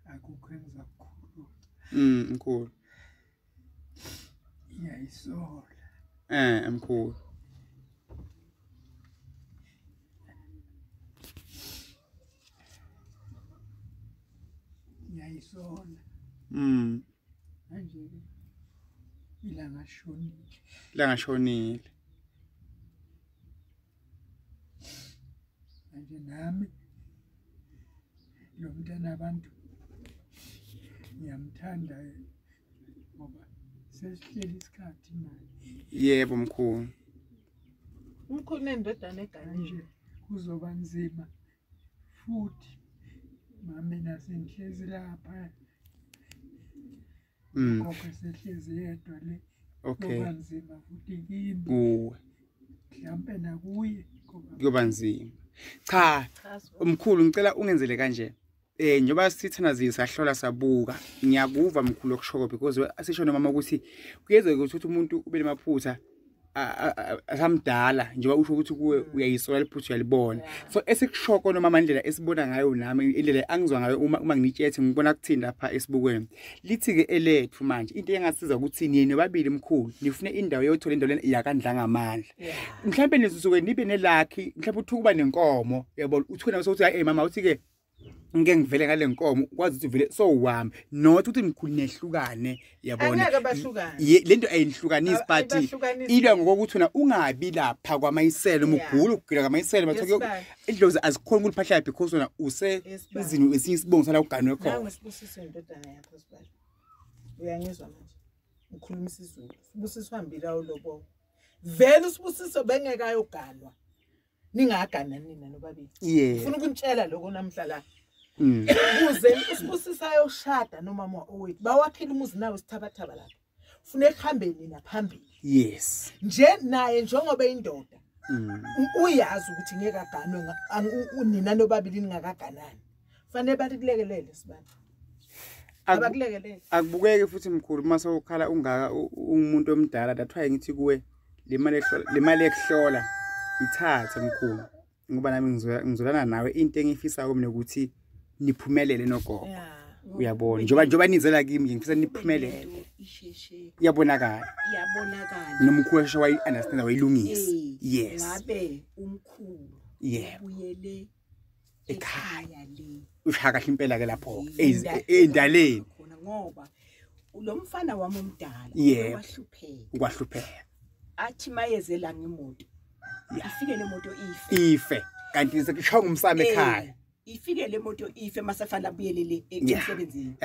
Akukho engizakukhuluma. Mkhulu. Ngiyayisola. Mkhulu. Ngiyayisola. Manje ilanga shonile. Ilanga shonile. Manje nami lo mntana abantu ngiyamthanda ngoba sesihleli isikhathi naye. Yebo mkhulu. Umkhulu nendodana eganile. Kuzoba nzima futhi mama sengihlezi lapha. Gogo sehlezi yedwa le. Okay. Kuzoba nzima futhi kimi. Kuwe. Mhlampe nakuye kuyoba nzima. Cha, umkhulu ngicela ungenzele kanje. Njengoba sithana sahlola sabuka, ngiyakuva mkhulu okushoko because asisho nomama ukuthi kuyenzeka ukuthi umuntu ube nemaphutha asamdala njengoba usho ukuthi kuwe uyayisola liphutha uyalibona. So esikushoko nomama indlela esibona ngayo nami indlela angizwa ngayo uma nginitshethe ngibona kuthini lapha esibukweni. Lithi ke elethu manje into engasiza ukuthi nini nobabili mkhulu nifune indawo yothola indawo lena yakandlangamandla. Mhlawumbe nizosuke nibe nelakhi mhlawumbe uthi kuba nenkomo yabona uthuna sokuthi hey mama uthi ke ngeke ngivele ngale nkomo kwazi ukuthi vele so wami not ukuthi mkhulu nehlukane yabona angeke bahlukane lento ayihlukanisi but ilwa ngokuthi wena ungabi lapha kwamayiselo umugula ugila kwamayiselo bathoke idlozi azikhona ukuliphahla because wena use izini esinye isibongo sala uganwe khona. Nangu Sibusiso indodana yakho sibali uyangizwa manje ukhuluma isiZulu. Sibusiso hambile awulobo vele uSibusiso bengeke ayoganwa ningagana nina nobabili. Ufuna ukunitshela lokho namhla la. Ukuze uSibusiso ayoshada nomama owethu bawakhile umuzi nawo sithabathaba lapha. Ufuna ekuhambeni nina phambili. Yes. Nje naye njengoba indoda. Uyazi ukuthi ngeke aganwe nina nobabili ningakaganani. Fanele bakulekelele sibani. Abakulekelele. Akubukeke futhi mkhulu uma sewukhala ungaka umuntu omdala that's why ngithi kuwe le mali ekuhlola ithathe mkhulu ngoba nami ngizolana nawe into engifisayo mina ukuthi niphumelele nogogo. Uyabona njengoba nizela kimi ngifisa niphumelele. Iyabonakala. Iyabonakala. Nomkhulu sheshe wayi understand wayilungisa. Yes. Ngabe umkhulu ubuyele ekhaya le. Ushaya kahle impela ke lapho endaleni. Khona ngoba lo mfana wami omdala wahlupheka. Kwahlupheka. Athi mayezela ngemoto. Ifike le moto ife. Ife. Kanti sekushaya ngumsamo ekhaya. Ifike le moto ife masafana abuyelele emsebenzini.